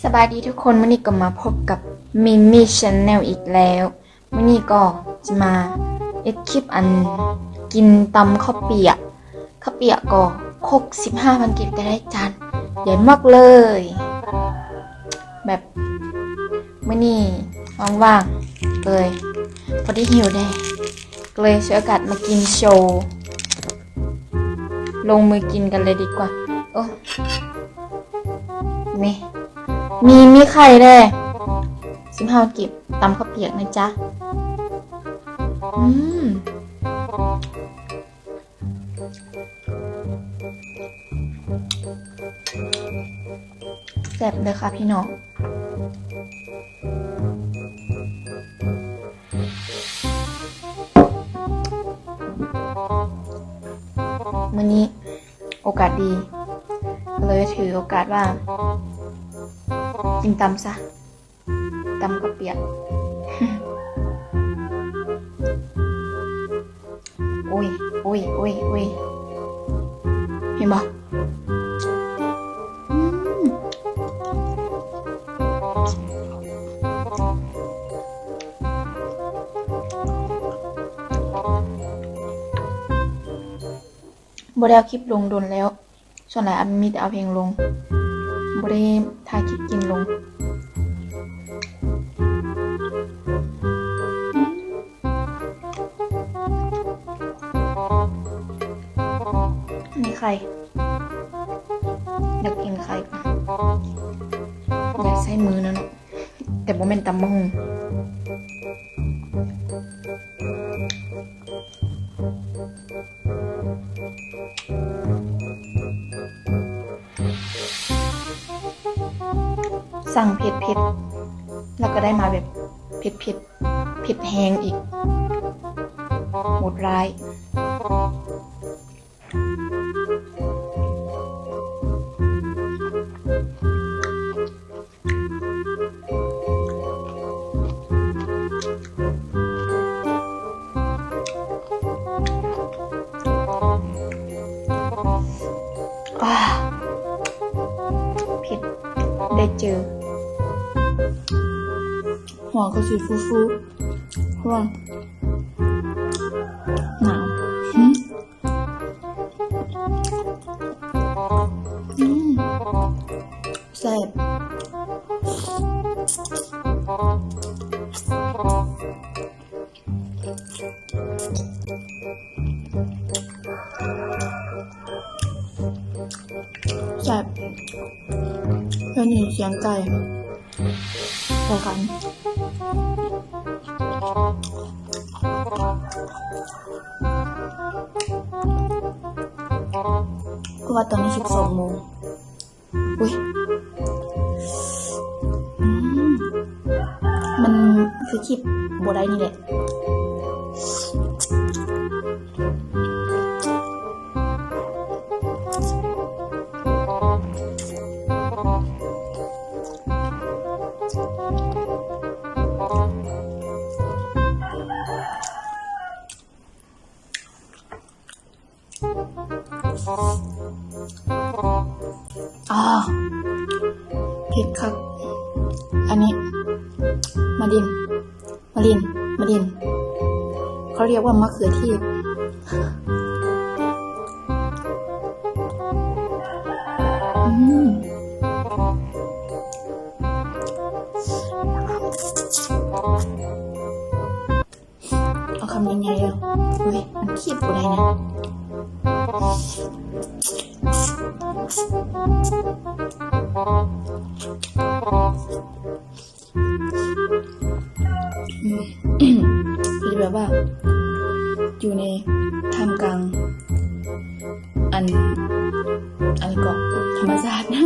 ສະບາຍດີທຸກຄົນ, ມື້ນີ້ກໍມາພົບກັບມິນມິແຊນແນວອີກແລ້ວ. ມື້ນີ້ກໍຈະມາເຮັດຄລິບອັນກິນຕຳເຂົ້າປຽກ. ເຂົ້າປຽກກໍຄົກສິບຫ້າພັນກີບກໍໄດ້, ຈານໃຫຍ່ມາກເລີຍ. ແບບມື້ນີ້ວ່າງໆ ເລີຍ ພໍດີຫິວແດ່ ກໍເລີຍສວຍໂອກາດມາກິນໂຊ. ລົງມືກິນກັນເລີຍດີກວ່າ. ໂອ້ ນີ້ ມີ ມີໄຂ່ແດ່. ສິບຫ້າກີບ ຕຳເຂົ້າປຽກນະຈ໊ະ. ອືມ ແຊບເດີຄ່ະພີ່ນ້ອງ. ມື້ນີ້ໂອກາດດີ ເລີຍຖືໂອກາດວ່າກິນຕຳຊະ, ຕຳເຂົ້າປຽກ. ໂອ້ຍ ໂອ້ຍ ໂອ້ຍ ໂອ້ຍ ເຫັນບໍ່? ອືມ ບໍ່ໄດ້ເອົາຄລິບລົງດົນແລ້ວ. ສ່ວນຫຼາຍ ອາ ມີແຕ່ເອົາເພງລົງ, ບໍ່ໄດ້ຖ່າຍຄລິບກິນລົງ. ນີ້ໄຂ່ ຢາກກິນໄຂ່ ຢາກໃຊ້ມືແນວເນາະ. ແຕ່ບໍ່ແມ່ນຕຳບັກຫຸ່ງ. ສັ່ງເຜັດໆ ແລ້ວກໍໄດ້ມາແບບເຜັດໆ ເຜັດແຮງອີກ ໂຫດຮ້າຍ. ອາ ເຜັດ ໄດ້ເຈີ ຫົວກໍຊິຟູໆ ເພາະວ່າໜາວ. ອືມ ແຊບ ແຊບ. ໄດ້ຍິນສຽງໄກ່ເວົ້າກັນ. ເພາະວ່າຕອນນີ້ສິບສອງໂມງ. ອຸ້ຍ ອືມ ມັນຄືຄລິບບໍ່ໄດ້ນີ້ແຫຼະ. ອາ ເຜັດຄັກ. ອັນນີ້ ມາດິນ ມາລິນ ມາລິນ ເຂົາຮຽກວ່າມະເຂືອເທດ. ອືມ ເອົາຄຳໃຫຍ່ໆ ເດີ້. ໂອ້ຍ ມັນຄີບບໍ່ໄດ້ນະ. ອືມ ຄືແບບວ່າ ຢູ່ໃນທ່າມກາງ ອັນ ອັນເກາະທຳມະຊາດນະ.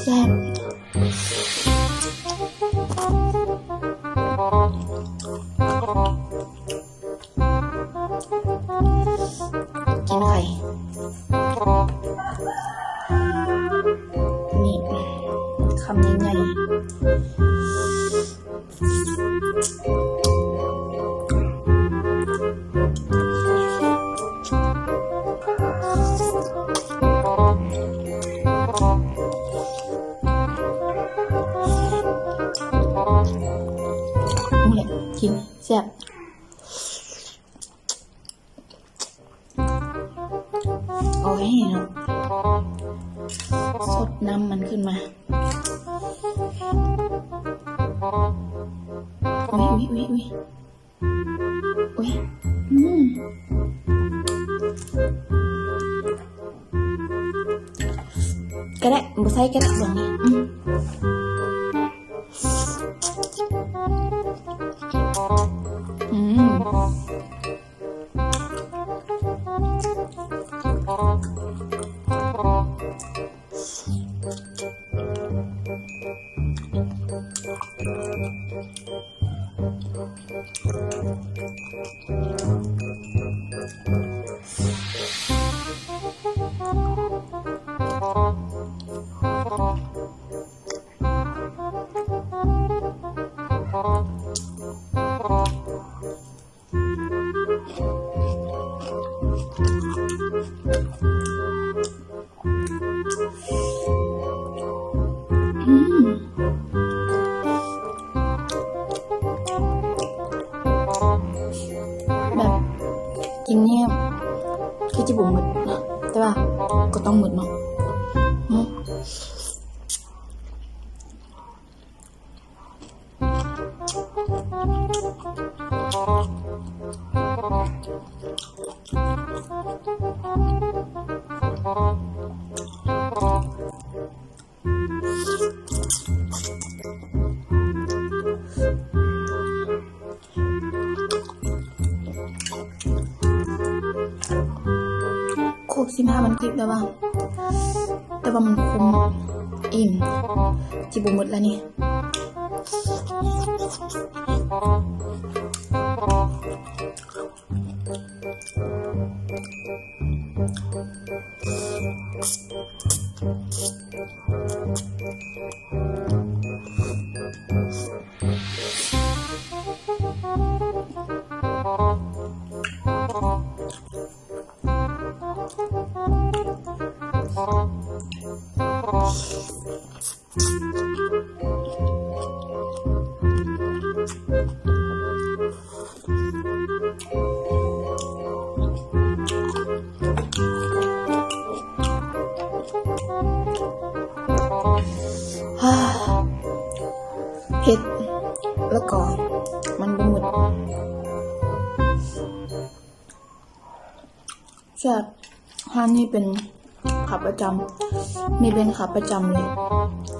ແຊບ ກິນໄຂ່ ຄຳໃຫຍ່ໆ ນີ້ແຫຼະ ກິນ ແຊບ. ໂອ້ຍເນາະ ສົດນ້ຳມັນຂຶ້ນມາ. ອຸ້ຍ ອຸ້ຍ ອຸ້ຍ ອຸ້ຍ ອຸ້ຍ ອືມ ກະໄດ້ ບໍ່ໃສ່ກະໄດ້ ອືມ ອືມ. ອືມ ແບບກິນນີ້ຄືຊິບໍ່ໝົດເນາະ ແຕ່ວ່າກໍຕ້ອງໝົດເນາະ ອືມ. ຄົບສິບຫ້າພັນກີບແລ້ວວ່າ ແຕ່ວ່າມັນຄຸ້ມ ອີ່ມ ຊິບໍ່ໝົດແລ້ວນີ້. ເຜັດ ແລ້ວກໍມັນບໍ່ໝົດ. ແຊບ. ຮ້ານນີ້ເປັນຂາປະຈຳ ນີ້ເປັນຂາປະຈຳເລີຍ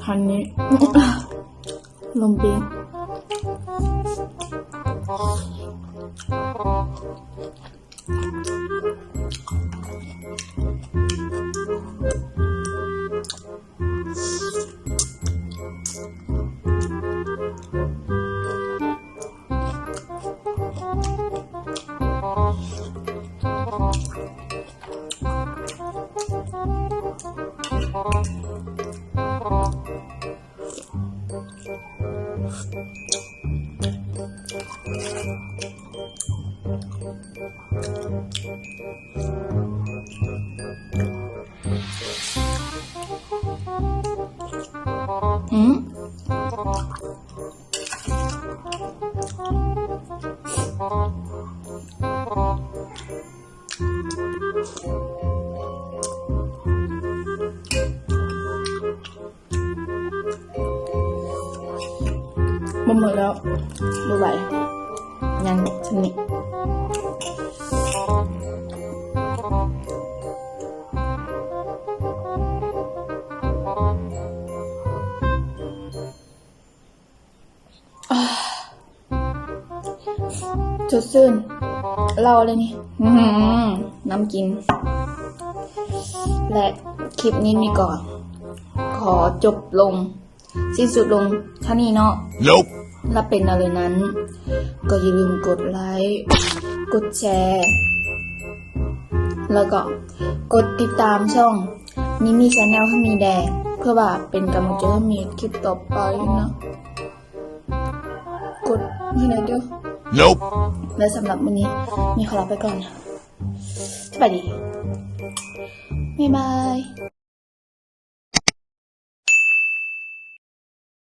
ຮ້ານນີ້ ລົມປີ້ງ. ອືມ ບໍ່ໝົດແລ້ວ ບໍ່ໄຫວ ຍັງສ່ຳນີ້. ສົດຊື່ນ ເຫຼົ້າເລີຍນີ້ ອື ນ້ຳກິນ ແລະ ຄລິບນີ້ມີກໍຂໍຈົບລົງ ສິ້ນສຸດລົງເທົ່ານີ້ເນາະ. ແລະ ເປັນແນວໃດນັ້ນ ກໍຢ່າລືມກົດໄລ ກົດແຊ ແລ້ວກໍກົດຕິດຕາມຊ່ອງ ມີມີ Channel ໃຫ້ມີແດ່ ເພື່ ເພື່ອວ່າເປັນກຳລັງໃຈໃຫ້ມີຄລິບຕໍ່ໄປນະ. ກົດນີ້ແຫຼະເດີ. Nope. ແລະສຳລັບມື້ນີ້ ມີຂໍລາໄປກ່ອນ. ສະບາຍດີ. ບາຍບາຍ.